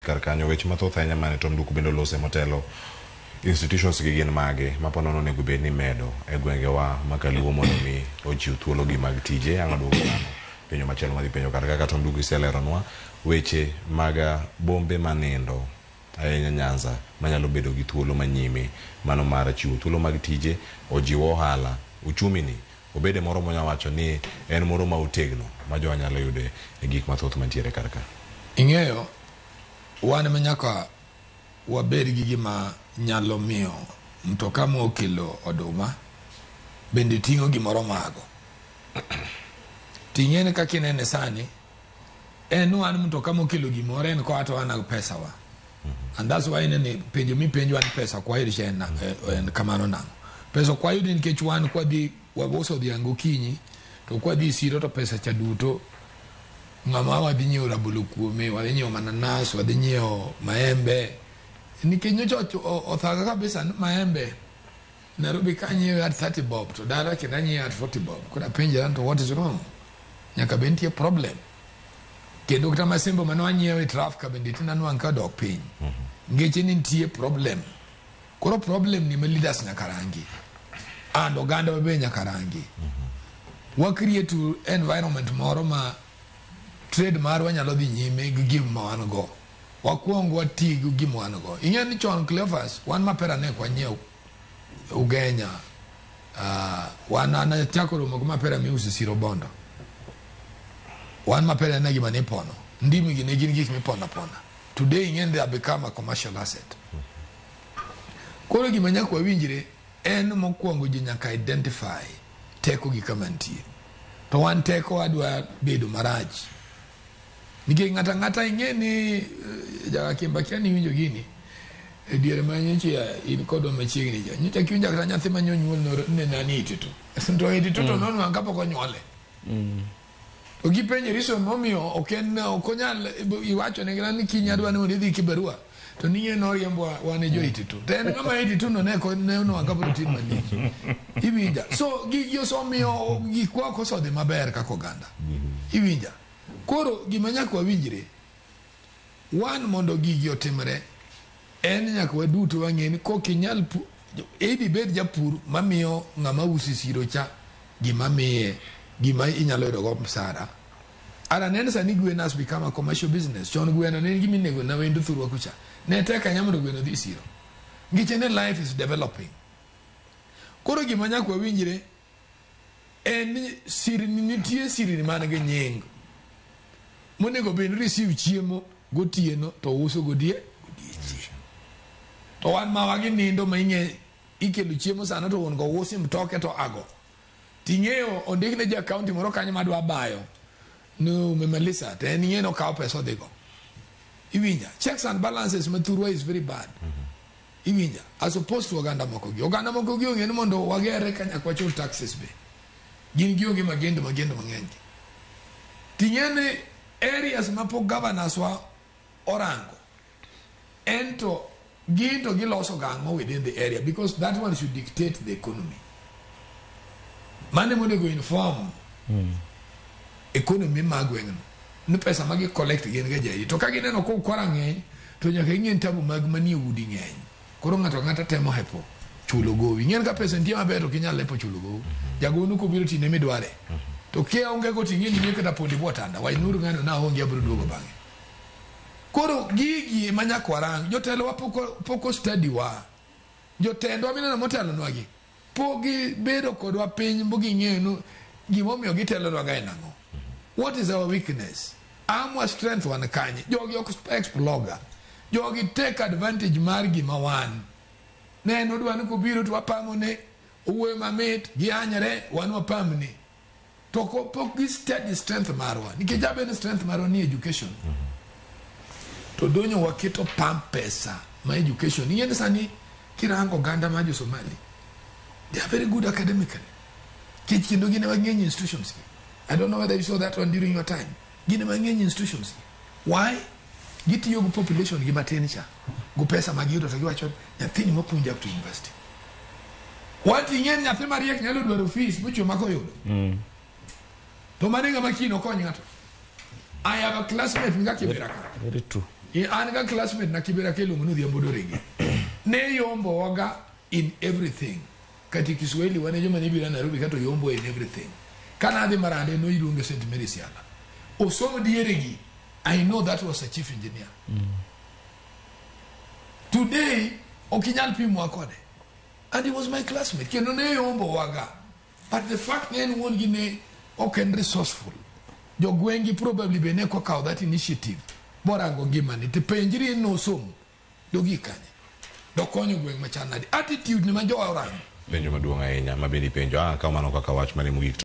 Kar kanyo weche mathoth ahinya mane Tom Duku bende olose motelo. Institutions gi gin mage ma po nono onego bed ni imedo e gwengewa ma kaluo mondo mi ochiw thuolo gi mag tije? Ang' aduogo dhano penjo machielo madhi penjo kar kaka Tom Duku iseleronwa weche mag bombe manindo ahinya Nyanza manyalo bedo gi thuolo manyime mano mar chiwo thuolo mag tije, ojiw ohala, uchumi ni obede moro monya wacho ni en moro ma otegno ma jowa nyalo yude e gik mathoth mantiere kar ka. Ing'eyo, wan ema nyaka wabed gi gima nyalo miyo mtoka mokelo oduma bende ting'o gimoro mago. Ting'e ni kaka inene sani, en wan mtoka mokelo gimoro en koa to wan pesa wa. And that's why inene penjo mipenjo ni pesa ok wayud cha en, en kamano nang'o. Pesa ok wayud nikech wan kwadhi wauso dhiang' gokinyi to kwadhi siro to pesa cha duto ng'ama wadhi nyiewo rabolo kuome, wadhi nyiewo mananas, wadhi nyiewo maembe. Nikech nyocha othaga kabisa ni maembe Nairobi ka anyiewe at 30 bob to dala kendo anyiewe at 40 bob. Koro apenjra to what is wrong? Nyaka bed nitie problem. Kendo kata masembo mane wanyiewo e traf ka bende tinda nwang' ka odok piny. Ngeche ni nitie problem. Koro problem ni ma leaders nyaka rangi. And oganda be nyaka rangi. Wa create environment moro ma trade marwa nyalo dhi nyime gi gima ma wan go. Wakwong wati gi gima wan go. Ing'e ni chon Cleophas, wan mapera ne ok wanyiew Ugenya. Wan an achako romo gi mapera miuso e siro Bondo. Wan mapera ne gima nipono. Ndimi gi ne gin gik mipono apona. Today ing'e ni they have become a commercial asset. Koro gima nyaka wawinjre en mokwongo ji nyaka identify teko gi kama nitie. To wan teko wadwa bedo marach. Nikech ng'ato ang'ata ing'e ni Jakakimba kia ni iwinjo gini e diere ma nyocha in kodwa machiegni cha. Nyocha kiwinjo kata nyathi ma nyonyuol no ne nani 82. To 82 to nonwang' kapok onyuole. To gipenje reason momiyo ok en ok onyal iwacho ne ni kiny adwa ni mondo idhi kibarua to ning'e noriembwa wan e jo 82. To en ng'ama 82 no ne ko ne onwang' kapod otin malich. Iwinja. So gigi osemiyo gikwa ok osodhi maber kaka oganda. Iwinja. Koro gima nyaka wawinjre, wan mondo gigi otimre, en nyaka waduto wang'e ni kok inyal either ibed japur mamiyo ng'ama uso e siro cha gima miye gima inyalo yudo go msara. Ara nen sani gwen has become a commercial business. Chon gweno ne en gima inego na wendo thurwa kucha. Ne tek ahinya mondo gweno odhi e siro. Ngiche ni life is developing. Koro gima nyaka wawinjre en ni sirni nitie sirni man gi nying monego bed ni receive chiemo gotieno to uso godie godiechieng'. To wan ma wagi nindo ma ing'e ikelo chiemo sano to wuon go usi mtoke to ago. Ting'eyo ondik ne ja county moro kanyo madwa bayo ni umemaliza to en ing'e nokawo pesa odhigo. Iwinja? Checks and balances ma thurwa is very bad. Iwinja? As opposed to oganda moko gi. Oganda moko gi ong'e ni mondo wagere ka nyaka wachul taxes be. Gin gionge magendo magendo mang'eny gi. Ting'e ni areas ma pok governors wa orango en to gin to giloso gang'o within the area because that one should dictate the economy. Mano monego inform economy ma gweng'no ni pesa ma gi collect gin ga jaidi to ka gineno ka ukora ng'eny to nyaka ing'e ni tabu mag manie udi ng'eny koro ng'ato ang'ata temo hepo chulo gowi ing'e ni ka pesa nitie maber to ok inyal lepo chulo gowi jagowi kobiro tine midware to kionge go ting'e ni ing'e kata pondi bwo otanda wainuru ng'ano na aonge abiro duogo bang'e koro gigi ema nyaka warang jotelo wa pok study wa jotendwa mineno motelonwa gi pok gibedo kodwa piny boging'eyo ni gimomiyo gitelonwa ga en ang'o what is our weakness amwa strength wan kanye jogi ok explore ga jogi take advantage mar gima wan ne en odwa ni kobiro to wapamone owuoyo mamit giyanyre wan wapamne to pok gi study strength marwa nikech abe ni strength marwa ni education to donyo waketo pump pesa ma education ing'e ni sani kirango oganda mar jo Somali they are very good academically kech kendo gin ema ging'eny institutions gi I don't know whether you saw that one during your time gin ema ging'eny institutions gi why gitiyo gi population gi matin cha go pesa ma giyudo to giwacho nyathini mapuonjo up to university wat ing'e ni nyathi mariek nyalo dwaro fees mochwe mako yudo to mano e ng'ama kiny okony ng'ato I have a classmate nga Kibera ka Very true. An ga classmate na Kibera kiluongo ni Odhiambo Doregi. Ne yombo waga in everything. Kati Kiswahili wane joma ne biro Nairobi kato yombo in everything. Kana adhi Marande no iluonge St. Mary's Yala. Osomo dieregi. I know that was a chief engineer. Today, ok inyal pimwa kode. And he was my classmate. Kendo ne yombo waga. But the fact ne en wuon gi ne ok en resourceful. Jogwengi probably be ne kokawo that initiative. Borango ngimane. To penjri en nosomo. Dogi kanye. Dokonyo gweng' machal nade. Attitude ni ma jowa orango. Penjo maduong' ahinya ma bende ipenjo. Ah, kaw mano kaka wach mane mogik.